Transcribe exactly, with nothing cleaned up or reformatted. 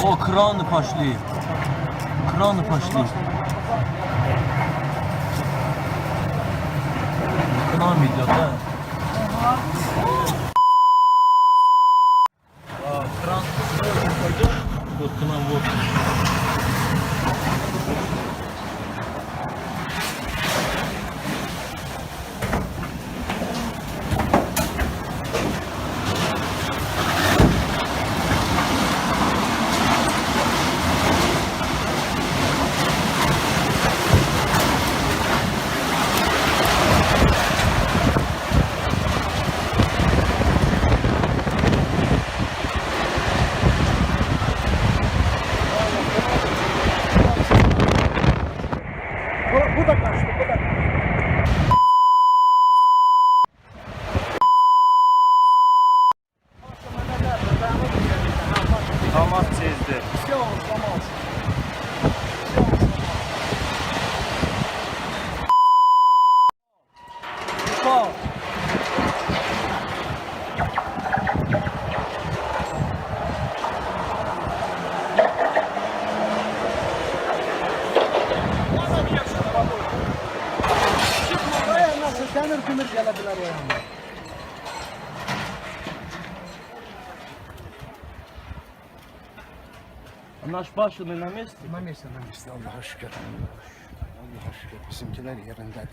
О, краны пошли. Краны пошли. К нам идет, да? А, кран пойдёт? Вот к нам вот. Bu, bu da kaçtı, bu da kaçtı. Tamam, sezdi. Все, он сломался. Все, он сломался. Упал. Demir kümür gelebilir o yanına. Наш башенный на месте? На месте, на месте, Allah'a şükür. Allah'a şükür, bizimkiler yerinde.